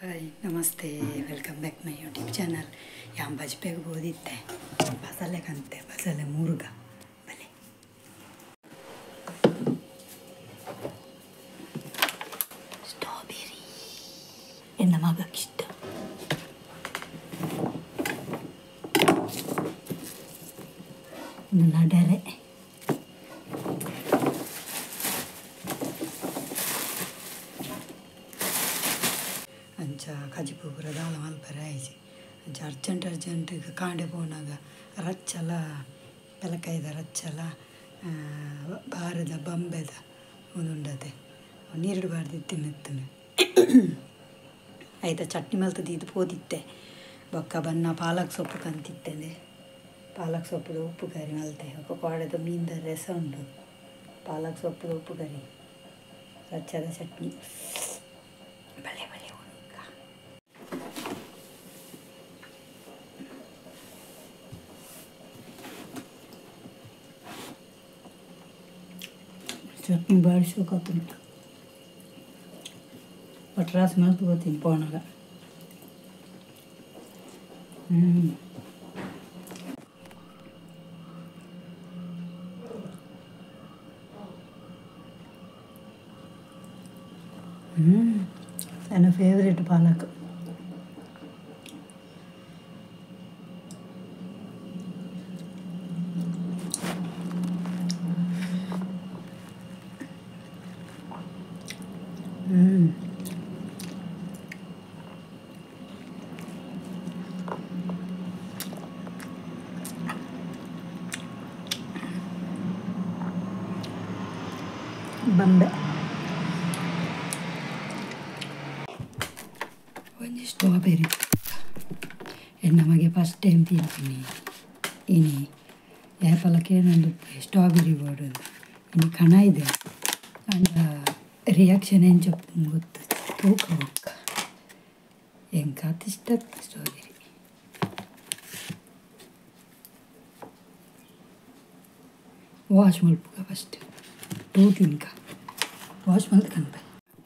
Hi namaste, welcome back my YouTube channel. ಯಾನ್ ಬಜ್ಪೆಗ್ ಬೋದಿತ್ತೆ ಬಸಲೆ ಕಂತೆ ಬಸಲೆ ಮುರುಗ ಬಲೆ ಸ್ಟ್ರಾಬೆರಿ ಎನ್ನ ಮಗಕ್ಕೆ ಇಷ್ಟ. ನಡರೆ ಅಂಚ ಕಜಿಪು ಪೂರ ದಾಲ ಮಲ್ಪರೆ ಆಯ್ಜಿ. ಅಂಚ ಅರ್ಜೆಂಟ್ ಅರ್ಜೆಂಟ್ ಕಾಂಡೆ ಪೋನಾಗ ರಚ್ಚಲ ಪೆಲಕಾಯ್ದ ರಚ್ಚಲ ಬಾರದ ಬಂಬೆದ ಒಂದುಂಡತೆ ನೀರು ಬಾರ್ದಿತ್ತೆ ಮೆತ್ತನ ಆಯ್ತಾ ಚಟ್ನಿ ಮಲ್ತದ್ದು ಇದು ಪೋದಿತ್ತೆ. ಬೊಕ್ಕ ಬನ್ನ ಪಾಲಕ್ ಸೊಪ್ಪು ಕಂತಿತ್ತೇನೆ, ಪಾಲಕ್ ಸೊಪ್ಪುದ ಉಪ್ಪು ಕರಿ ಮಲ್ತೆ. ಬೊಕ್ಕ ಕೋಡೆದ ಮೀನ್ದ ರಸ ಉಂಡು, ಪಾಲಕ್ ಸೊಪ್ಪುದ ಉಪ್ಪು ಕರಿ ರಚ್ಚದ ಚಟ್ನಿ ಬಳೆ ಬಳೆ. ಚಟ್ನಿ ಭಾರಿ ಶೋಕಾತುಂಟು. ಬಟ್ರಾಸ್ ಮಲ್ತು ಗೊತ್ತೀನಿ ಪೋನಾಗ. ನನ್ನ ಫೇವ್ರೇಟ್ ಪಾಲಕ್. ಬಂಬೆ ಒಂಜಿ ಸ್ಟ್ರಾಬೆರಿ ಎನ್ನ ಮಗೆ ಫಸ್ಟ್ ಟೈಮ್ ತಿಂತೀನಿ. ಇನಿ ಏಪಲ ಕೇನೊಂದು ಸ್ಟ್ರಾಬೆರಿ ಬೋರ್ಡ್ ಇನಿ ಕಣ ಇದೆ ಅಂಡ ರಿಯಾಕ್ಷನ್ ಏನು ಚೊಪ್ಪು ಗೊತ್ತು ತೂಕ ಬೊಕ್ಕ ಎಂಕಾತ್ ಇಷ್ಟ ಸ್ಟ್ರಾಬೆರಿ. ವಾಶ್ ಮಲ್ಪುಗ ಫಸ್ಟ್ ಟೂ ತಿನ್ಕ ವಾಶ್ ಮಲ್ತ್ ಕಂತೆ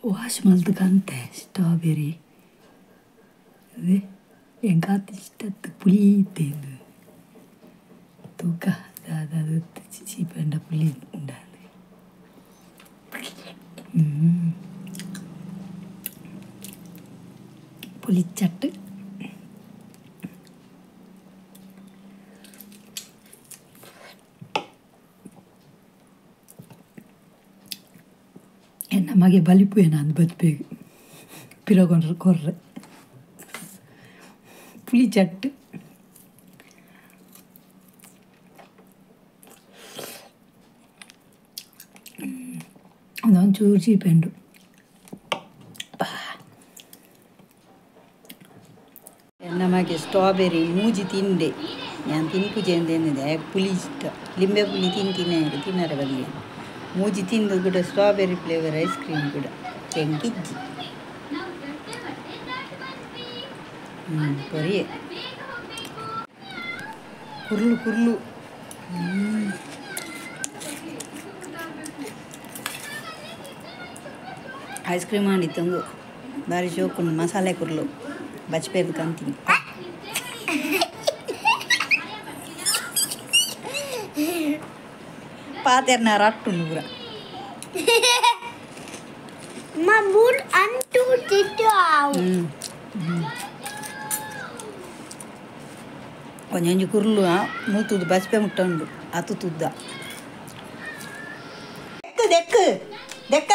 ವಾಶ್ ಮಲ್ತ್ ಕಂತೆ ಸ್ಟ್ರಾಬೆರಿ ಅದೇ ಎಂಕಾತ್ ಇಷ್ಟತ್ತು ಪುಲಿ ಇತ್ತೇಂದು ತೂಕ ಅದು ಚೀಪಂಡ ಪುಲಿ ಉಂಡಾಂದು. ಪುಲಿ ಚಟ್ಟು ಎನ್ನ ಮಗೆ ಬಲಿಪು ಏನಾಂದು ಬಜ್ಪೆಗ್ ಪಿರಗೊಂಡ್ರೆ ಕೊರ್ರೆ ಪುಲಿ ಚಟ್ಟು. ಅದೊಂಚೂರು ಚೀಪೆಂಡು. ಎನ್ನ ಮಗೆ ಸ್ಟ್ರಾಬೆರಿ ಮೂಜಿ ತಿಂಡೆ ನಾನು ತಿನ್ಪುಜೆ ಅಂದೇನಿದೆ ಪುಲಿ ಇಷ್ಟ ಲಿಂಬೆ ಪುಲಿ ತಿಂತೀನಿ ತಿನ್ನರೆ ಬಲ್ಲಿ ಮೂಜಿ ತಿಂದು ಕೂಡ ಸ್ಟ್ರಾಬೆರಿ ಫ್ಲೇವರ್ ಐಸ್ ಕ್ರೀಮ್ ಕೂಡ ಎಂಕಿಜ್ಜಿ ಕೊರಿಯೆ ಕುರ್ಲು ಕುರ್ಲು. ಐಸ್ ಕ್ರೀಮ್ ಮಾಡಿತ್ತಂದು ಬಾರಿ ಶೋಕುಂಡು ಮಸಾಲೆ ಕುರ್ಲು ಬಚ್ಪೇರ್ದು ಕಂತೀನಿ. ಪಾತೆರ್ನ ರಟ್ಟುಂಡು ಪೂರ ಒಂಜೊಂಜಿ ಕುರ್ಲು ಮೂತುದು ಬಚ್ಪೆ ಮುಟ್ಟ ಉಂಡು ಅತು ತುದ್ದ ದೆಕ್ಕು ದೆಕ್ಕ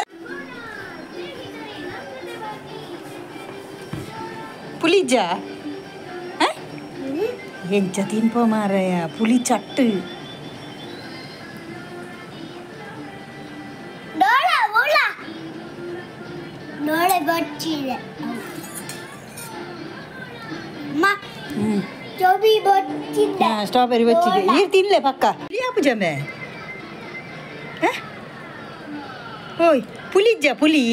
ಪುಲಿಜ ಎಂಚ ತಿನ್ಪ ಮಾರಾಯ ಪುಲಿ ಚಟ್ಟು. ಸ್ಟ್ರಾಬೆರಿ ಬಚ್ಚಿದೆ ನೀರು ತಿನ್ಲೆ ಪಕ್ಕ ಪುಜಮೆ ಓಯ್ ಪುಲಿಜ್ಜ ಪುಲಿ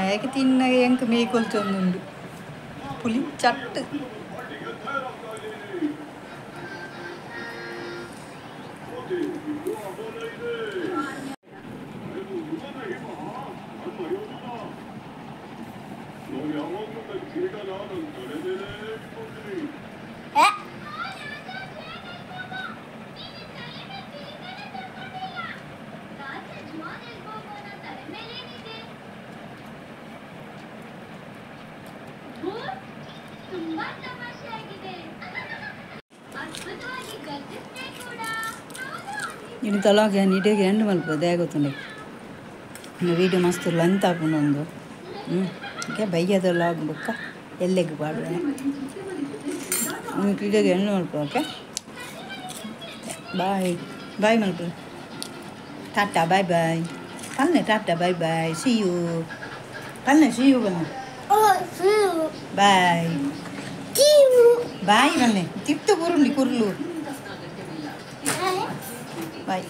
ಯಾಕೆ ತಿನ್ನ ಎಂಕ್ ಮೇಯ್ಕೊಲ್ಚೊಂದುಂಡು ಪುಲಿ ಚಟ್ಟು. ಇನಿ ತಲಾಗ ಇಡೀ ಎಂಡ್ ಮಲ್ಪ ದಾಯೆ ಗೊತ್ತುಂಡೆ ವೀಡಿಯೋ ಮಸ್ತ್ ಲೆಂತ್ ಆಪುಂಡು ಒಂದು. ಓಕೆ, ಬಯ್ಯದ ಲಾಗ್ ಬೊಕ್ಕ ಎಲ್ಲೆಗ್ ಪಾಡುವೆ. ಇಡೀ ಎಂಡ್ ಮಲ್ಪ. ಓಕೆ, ಬಾಯ್ ಬಾಯ್ ಮಲ್ಪ. ಟಾಟಾ ಬಾಯ್ ಬಾಯ್ ಪಲ್ನೆ. ಟಾಟಾ ಬಾಯ್ ಬಾಯ್, ಸಿ you ಪಲ್ನೆ. ಸಿ you ಪಲ್ನೆ. ಬಾಯ್ ಬಾಯ್ ಪಲ್ನೆ. ತಿತ್ತು ಕುರುಂಡಿ ಕುರ್ಲು. ಬಾಯ್.